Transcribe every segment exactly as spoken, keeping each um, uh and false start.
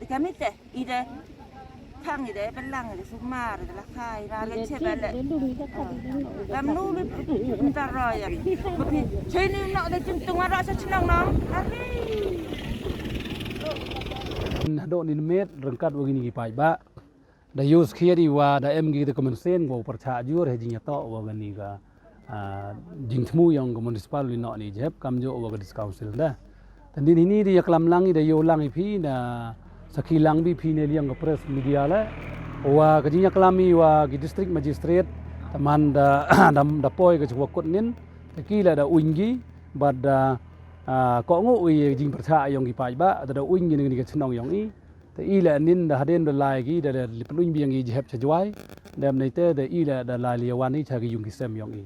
Kami te, ide, thang ide, belang ide, sumar ide, lakai, rale, chebele. Bam nu bi, ntar royan. Bagi, chini no de, jingtung aro sa chinong nong. Ari. Hadok ni met, rengkat wagi ni ki paidbah. Da use khian i wa da em ki te kemensen wa u pyrchah jur he jingyato wa gani ka, ah, jingthmu yong ka municipal li no ni jep kam jo wa ka district council da. Tandin hini da yaklam lang i da yo lang i phi da sakhi lang bi phi ne liang ka press media le. Wa ka jingyaklam i wa ki district magistrate taman da, da, da poi ka chwa kut nin. Te ki la da uing gi, bad da, ah, ko ngu i jingpyrchah yong ki paidbah, da da uing gi ni ka chnong yong i. Te i la nin da hadin da lai ki da, da pynung biang i jep cha jwai. Dem nei te da i la da lai li wan i cha ki yung ki sem yong i.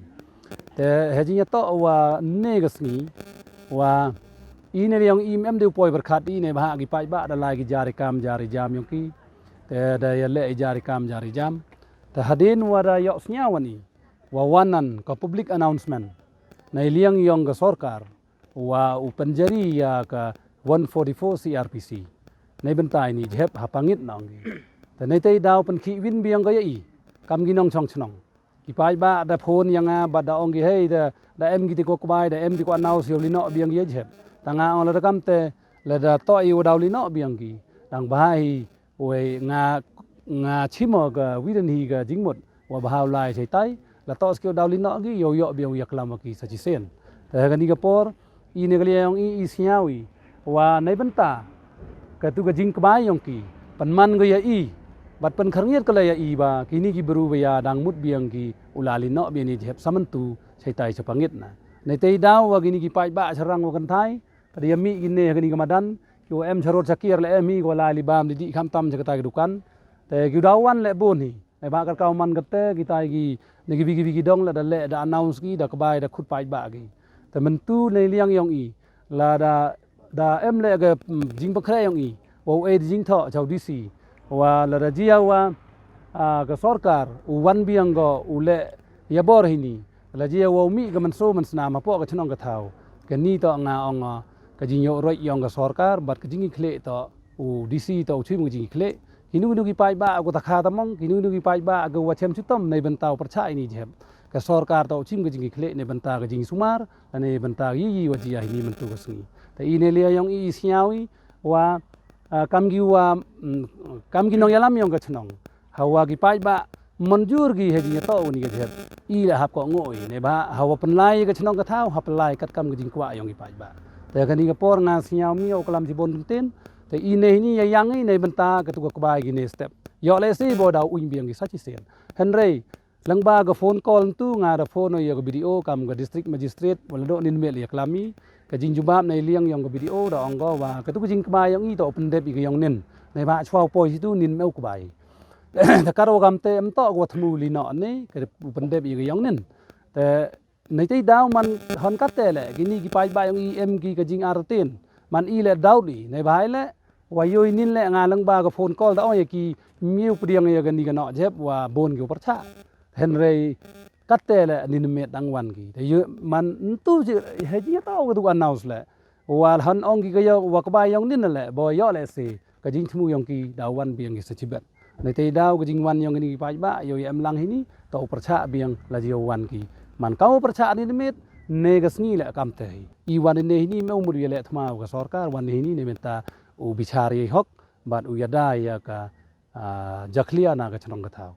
Te he jingyato wa ne ka sngi wa i ne yong i em de poi berkat i ne ba ki paidbah da lai ki jari kam jari jam yong ki. Te da ya le jari kam jari jam. Te hadin wa da yok snya wan i wa wanan ka public announcement. Nei liang yong ka sorkar wa u pynjari ya ka one forty-four C R P C. Nei bentai ni jep ha pangit na ong ki. Te nei tei daw pynkhih win biang ka ya i kam gi nong chong chnong. Ki paidbah da phone ya nga bad da ong ki hei da, da em ki ti ko kbai da em ti ko anau siu li no biang ya jep. Ta nga ong la da kam te la da to i wa daw li no biang ki. Dang ba hi Wei nga, nga chimo ka wiren hi ka jingmut wa bha u lai chai tai la to skio daw li no gi yo yo biang yaklam wa ki sa chi sen. Te ha kani ka por i ne ka liang i i sniaw i wa nei benta ka tu ka jingkbai yong ki pynman ga ya i bad pynkharngiat ka la ya i ba kini ki bru ba ya dang mut biang ki u la li no biang ni jep samantu chai tai chapangit na. Nei tei daw wa kini ki paidbah charang wa kan thai Ka dei ya mih kine ha kane ka madan, ki wa em charot chakir la em hi, ki wa lai li bam dih dih khamtam cha katai ka dukan. Te ki u daw wan leh bun hi. Neibhah ka kaw man kate kitai ki, ne ki wi ki wi ki dong la da leh da announce ki, da kbai da khut paidbah ki. Te myntu nei liang yong i, la da, da em leh ka, mm, jingpynkhreh yong i, wa u ei da jingthoh cha u D C, wa la da jia wa, ah, ka sorkar, u wan biang ko, u leh ya bor hini. La jia wa u mih ka mynsaw mynsnam hapoh ka chnong ka thaw. Kani to nga ong, ah, ka jingïoh roi yong ka sorkar, bad ka jingkhleh to u D C to u chim ka jingkhleh. Kinu kinu ki paidbah ko ta kha ta mong, kinu kinu ki paidbah ko wa chem chutom nei bynta u pyrchah ini jep. Ka sorkar to u chim ka jingkhleh nei bynta ka jingsumar, nei bynta yi yi wa jia hini myntu ka sngi. Te i ne lia yong i i sniaw i, wa, ah, kam ki wa, mm, kam ki nongïalam yong ka chnong. Hawa ki paidbah, mynjur ki he jingïatoh u ni ka jep. I la hap ko ngo i, neibhah, hawa pynlai ka chnong ka thaw, hap pynlai katkam ka jingkwah yong ki paidbah. Te kani ka por nga sniaw mi u klam chibon tyntin, te i ne hini ya yang i, nei bynta ka tu ka kbai ki ne step. Yok leh si bo daw uñ biang ki sa chi sien. Hynrei, lyngba ka phone call ntu nga da phone ya ka B D O, kam ka district magistrate, wa la doh nin mel ya klam i, ka jingjubab nei liang yong ka B D O, da ong ko wa, ka tu ka jingkbai yong i to u pyndep i ka yong nin. Neibhah chwa u poi situ nin meu kbai. Te ka ro kam te em to ko thmu li no ne, ka u pyndep i ka yong nin. Te nei tei daw man hon kate le, kini ki paidbah yong i em ki ka jingartin. Man i le daw di, neibhah le, wa yoi nin le nga lyngba ka phone call da ong ya ki miu pdiang ya kani ka no jep wa bun ki u pyrchah. Hynrei kate le nin met dang wan ki. Te yo man ntu ji, he ji to ka tu announce le. Wa hon ong ki ka yo, wa kbai yong nin le, bo yo le si. Ka jingthmu yong ki daw wan biang ki sa chibet. Nei tei daw ka jingwan yong kini ki paidbah, yo ya em lang hini, to u pyrchah biang la ji yo wan ki. Man ka u pyrchah ni met, ne ka sngi le kam te hi. I wan ne hini me u mut ya le thma ka sorkar, wan ne hini ne menta u bichar ye hok, bad u yada ya ka, ah, jakhlia na ka chnong ka thaw.